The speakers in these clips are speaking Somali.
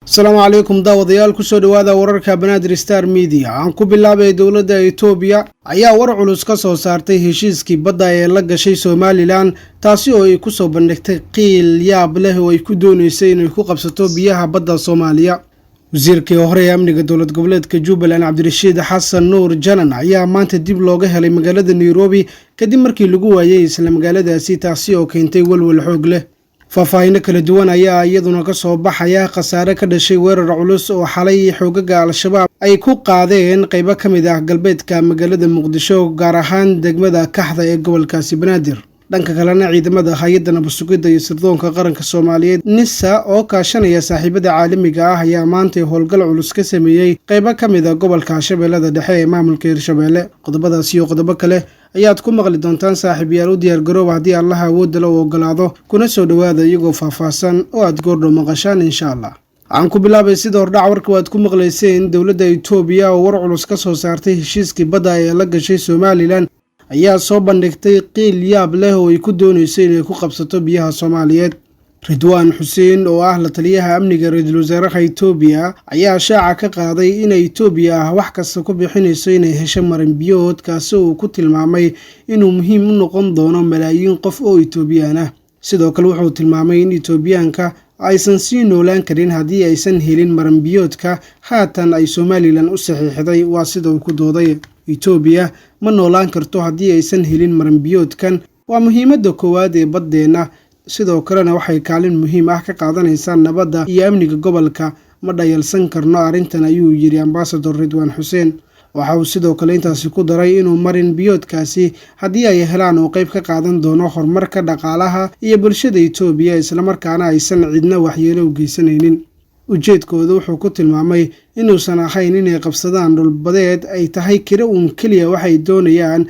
Asalaamu calaykum daawadayaal, kusoo dhowaada wararka Banaadir Star Media. Aan ku bilaabay, dowladda Itoobiya ayaa war culus ka soo saartay heshiiskii badda ee la gashay Somaliland, taasi oo ay kusoo bandhigtay qiil yaab leh oo ay ku dooneysay inay ku qabsato biyaha badda Soomaaliya. Wasiirkii hore ee amniga dowlad goboleedka Jubbaland, Cabdirashiid Xasan Nuur Janan, ayaa maanta dib looga helay magaalada Nairobi kadib markii lagu waayay isla magaaladaasi, taasi oo keentay walwal xoog leh. Faahfaahino kala duwan ayaa iyaduna kasoo baxaya khasaare ka dhashay weerar culus oo xalay xoogaga Al-Shabaab ay ku qaadeen qeybo ka mid ah galbeedka magaalada Muqdisho, gaar ahaan degmada Kaxda ee gobolkaasi Banaadir. Dhanka kalena, ciidamada hay-adda nabadsugidda iyo sirdoonka qaranka Soomaaliyeed, NISA, oo kaashanaya saaxiibada caalamiga ah ayaa maantay howlgal culus ka sameeyey qeybo ka mid a gobolka Shabeellada Dhexe ee maamulka Hirshabeelle. Qodobadaas iyo qodobo kale ayaad ku maqli doontaan, saaxiibayaal. U diyaar garooba haddii Allaha awoodda la u ogolaado, kuna soo dhowaada iyagoo faahfaahsan oo aad goordhow maqashaan, insha Allah. Waxaan ku bilaabay, sida hordhac warka waad ku maqlayseen, dowladda Itoobiya oo war culus ka soo saartay heshiiskii badda ee la gashay Somaliland ayaa soo bandhigtay qiil yaab leh oo ay ku dooneyso inay ku qabsato biyaha Soomaaliyeed. Ridwaan Xuseen oo ah la taliyaha amniga ra-iisul wasaaraha Itoobiya ayaa shaaca ka qaaday inay Itoobiya ah wax kasta ku bixinayso inay hesho marin biyood, kaasi uu ku tilmaamay inuu muhiim u noqon doono malaayiin qof oo Itoobiyaan ah. Sidoo kale wuxuu tilmaamay in Itoobiyaanka aysan sii noolaan karin haddii aysan helin maranbiyoodka haatan ay Somaliland u saxiixday. Waa sida uu ku dooday: "Itoobiya ma noolaan karto haddii aysan helin maranbiyoodkan. Waa muhiimadda koowaad ee baddeenna, sidoo kalena waxay kaalin muhiim ah ka qaadanaysaa nabadda iyo amniga gobolka. Ma dhayalsan karno arrintan," ayuu yidhi Ambasador Ridwaan Xuseen. Waxa uu sidoo kale intaasi ku daray inuu marin biyoodkaasi haddii ay helaan uu qayb ka qaadan doono horumarka dhaqaalaha iyo bulshada Itoobiya, islamarkaana aysan cidna waxyeelo u geysanaynin. Ujeedkooda wuxuu ku tilmaamay inuusan ahayn inay qabsadaan dhulbadeed, ay tahay kira uun keliya waxay doonayaan,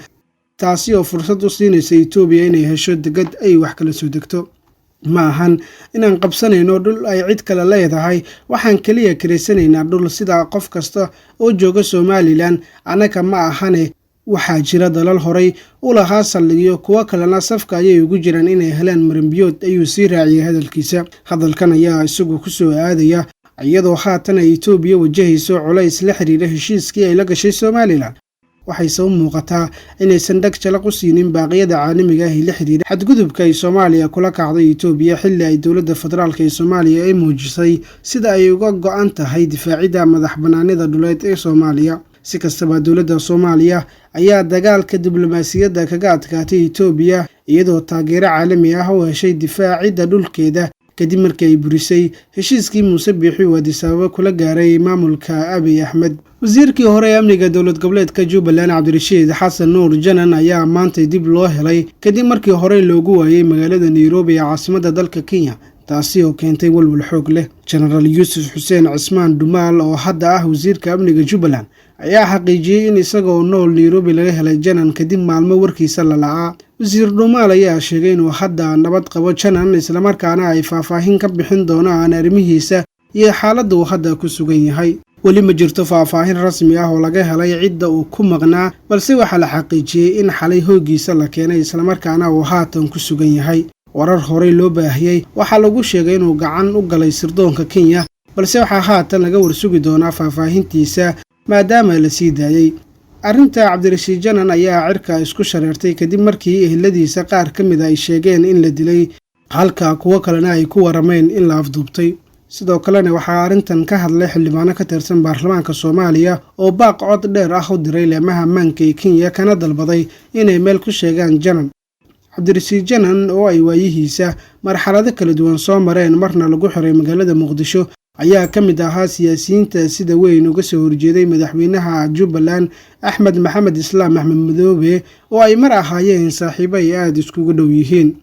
taasi oo fursad u siinaysa Itoobiya inay hesho degad ay wax kala soo degto. "Ma ahan inaan qabsanayno dhul ay cid kale leedahay, waxaan keliya kiraysanaynaa dhul sida qof kasta oo jooga Somaliland. Annaka ma ahane, waxaa jira dalal horay u lahaa saldhigyo, kuwo kalena safka ayay ugu jiraan inay helaan marinbiyood," ayuu sii raaciyay hadalkiisa. Hadalkan ayaa isagu ku soo aadaya iyadoo haatan ay Itoobiya wajahayso culays la xiriira heshiiskii ay la gashay Somaliland. Waxayse u muuqataa inaysan dhag jalaq u siinin baaqyada caalamiga ah ee la xiriira xadgudubka ay Soomaaliya kula kacday Itoobiya, xilli ay dowladda federaalk ee Soomaaliya ay muujisay sida ay uga go-an tahay difaacidda madax bannaanida dhuleed ee Soomaaliya. Si kastaba, dowladda Soomaaliya ayaa dagaalka diblomaasiyadda kaga adkaatay Itoobiya, iyadoo taageero caalami ah u heshay difaacidda dhulkeeda, kadib markii ay burisay heshiiskii Muuse Biixi uu Addis Ababa kula gaaray maamulka Abiy Axmed. Wasiirkii hore ee amniga dowlad goboleedka Jubbaland, Cabdirashiid Xasan Nuur Janan, ayaa maantay dib loo helay kadib markii horey loogu waayey magaalada Nairobi ee caasimadda dalka Kenya, taasi oo keentay walwal xoog leh. Jenaraal Yuusuf Xuseen Cismaan Dhumaal oo hadda ah wasiirka amniga Jubbaland ayaa xaqiijiyey in isagoo nool Nairobi laga helay Janan kadib maalmo warkiisa la la'aa. Wasiir Dhumaal ayaa sheegay inuu hadda nabad qabo Janan, islamarkaana ay faahfaahin ka bixin doonaan arrimihiisa iyo xaaladda uu hadda ku sugan yahay. Weli ma jirto faahfaahin rasmi ah oo laga helay cidda uu ku maqnaa, balse waxaa la xaqiijiyey in xalay hooggiisa la keenay, islamarkaana uu haatan ku sugan yahay. Warar horey loo baahiyey waxaa lagu sheegay inuu gacan u galay sirdoonka Kenya, balse waxaa haatan laga warsugi doonaa faahfaahintiisa maadaama la sii daayey. Arrinta Cabdirashiid Janan ayaa cirka isku shareertay kadib markii eheladiisa qaar ka mid a ay sheegeen in la dilay, halka kuwo kalena ay ku warameen in la afduubtay. Sidoo kalena waxaa arrintan ka hadlay xildhibaano ka tirsan baarlamaanka Soomaaliya oo baaq cod dheer ah u diray leemaha ammaanka ee Kenya, kana dalbaday inay meel ku sheegaan Janan. Cabdirashiid Janan oo ay waayihiisa marxalado kala duwan soo mareen, marna lagu xiray magaalada Muqdisho, ayaa ka mid ahaa siyaasiyiinta sida weyn uga soo horjeeday madaxweynaha Jubbaland, Axmed Maxamed Islaam, Axmed Madoobe, oo ay mar ahaayeen saaxiibo ay aada iskugu dhow yihiin.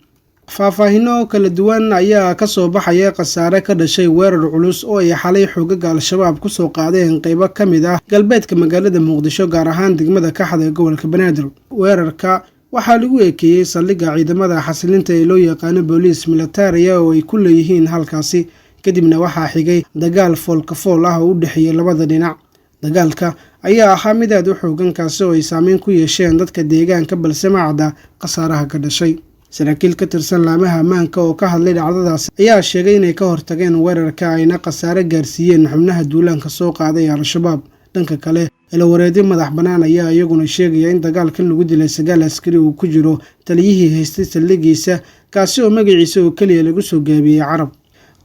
Faahfaahino kala duwan ayaa kasoo baxaya khasaare ka dhashay weerar culus oo ay xalay xoogaga Al-Shabaab kusoo qaadeen qeybo ka mid ah galbeedka magaalada Muqdisho, gaar ahaan degmada Kaxda ee gobolka Banaadir. Weerarka waxaa lagu ekeeyey saldhigga ciidamada xasilinta ee loo yaqaano booliis militaria oo ay ku leeyihiin halkaasi, kadibna waxaa xigay dagaal foolka fool ah oo u dhexeeyay labada dhinac. Dagaalka ayaa ahaa mid aad u xoogan, kaasi oo ay saameyn ku yeesheen dadka deegaanka, balse ma cadda khasaaraha ka dhashay. Saraakiil ka tirsan laamaha ammaanka oo ka hadlay dhacdadaas ayaa sheegay inay ka hortageen weerarka, ayna khasaare gaarsiiyeen xubnaha duulaanka soo qaaday Al-Shabaab. Dhanka kale, ilawareedyo madax bannaan ayaa iyaguna sheegaya in dagaalkan lagu dilay 9 askari uu ku jiro taliyihii haystay saldhiggiisa, kaasi oo magaciisa oo keliya lagu soo gaabiyey Carab.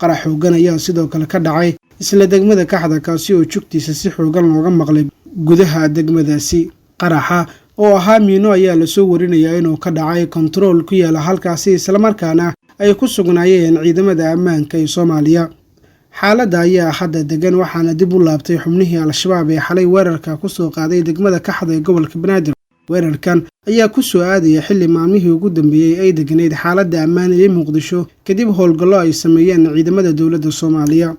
Qarax xoogan ayaa sidoo kale ka dhacay isla degmada Kaxda, kaasi oo jugtiisa si xoogan looga maqlay gudaha degmadaasi. Qaraxa oo ahaa miino ayaa lasoo warinayaa inuu ka dhacay kontarool ku yaala halkaasi, islamarkaana ay ku sugnaayeen ciidamada ammaanka ee Soomaaliya. Xaaladda ayaa hadda degan, waxaana dib u laabtay xubnihii Al-Shabaab ee xalay weerarka ku soo qaaday degmada Kaxda ee gobolka Banaadir. Weerarkan ayaa ku soo aadaya xilli maalmihii ugu dambeeyey ay deganayd xaaladda ammaan ee Muqdisho, kadib howlgallo ay sameeyeen ciidamada dowladda Soomaaliya.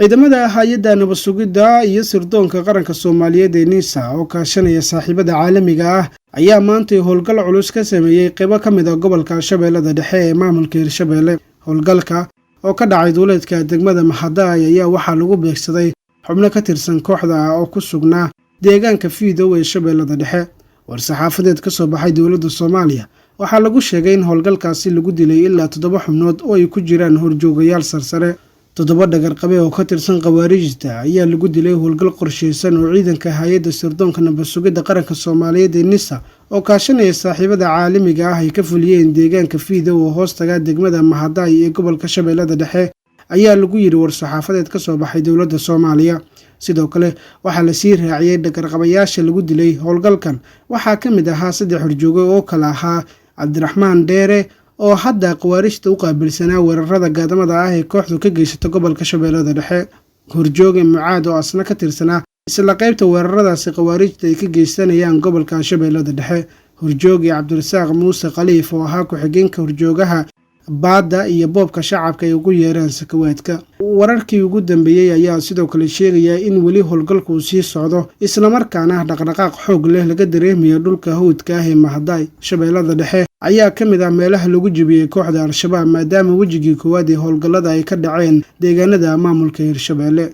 Ciidamada hay-adda nabad sugidda iyo sirdoonka qaranka Soomaaliyeed ee NISA oo kaashanaya saaxiibada caalamiga ah ayaa maantay howlgal culus ka sameeyey qaybo ka mid ah gobolka Shabeellada Dhexe ee maamulka Hirshabeelle. Howlgalka oo ka dhacay duuleedka degmada Mahadaay ayaa waxaa lagu beegsaday xubno ka tirsan kooxda ah oo ku sugnaa deegaanka Fiidow ee Shabeellada Dhexe. War-saxaafadeed ka soo baxay dowladda Soomaaliya waxaa lagu sheegay in howlgalkaasi lagu dilay ilaa 7 xubnood oo ay ku jiraan horjoogayaal sarsare. 7 dhagarqabe oo ka tirsan khawaarijta ayaa lagu dilay howlgal qorsheysan oo ciidanka hay-adda sirdoonka nabad sugidda qaranka Soomaaliyeed ee NISA oo kaashanaya saaxiibada caalamiga ah ay ka fuliyeen deegaanka Fiidow oo hoostaga degmada Mahadaay ee gobolka Shabeellada Dhexe, ayaa lagu yidhi war-saxaafadeed ka soo baxay dowladda Soomaaliya. Sidoo kale waxaa lasii raaciyey, dhagarqabayaasha lagu dilay howlgalkan waxaa ka mid ahaa 3 horjooge oo kale ahaa Cabdiraxmaan Dheere oo hadda khawaarijta u qaabilsanaa weerarada gaadamada ah ee kooxdu ka geysato gobolka Shabeellada Dhexe, horjooge Mucaad oo asna ka tirsanaa isla qaybta weeraradaasi khawaarijta ay ka geysanayaan gobolka Shabeellada Dhexe, horjooge Cabdirasaaq Muuse Khaliif oo ahaa ku-xigeenka horjoogaha baadda iyo boobka shacabka ay ugu yeereen sakawaadka. Wararkii ugu dambeeyey ayaa sidoo kale sheegaya in weli howlgalku uu sii socdo, islamarkaana dhaqdhaqaaq xoog leh laga dareemayo dhulka hawdka ah ee Mahadaay. Shabeellada Dhexe ayaa ka mid ah meelaha lagu jebiyey kooxda Al-Shabaab, maadaama wejigii koowaad ee howlgallada ay ka dhaceen deegaanada maamulka Hirshabeelle.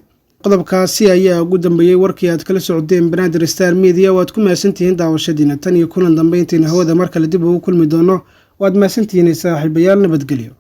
Qodobkaasi ayaa ugu dambeeyey warkii aad kala socdeen Banaadir Star Media. Waad ku mahadsantihiin daawashadiina. Tan iyo kulan dambeyntiina hawada mar kale dib ugu kulmi doono, waad mahadsantihiin saaxiibayaal. Nabadgelyo.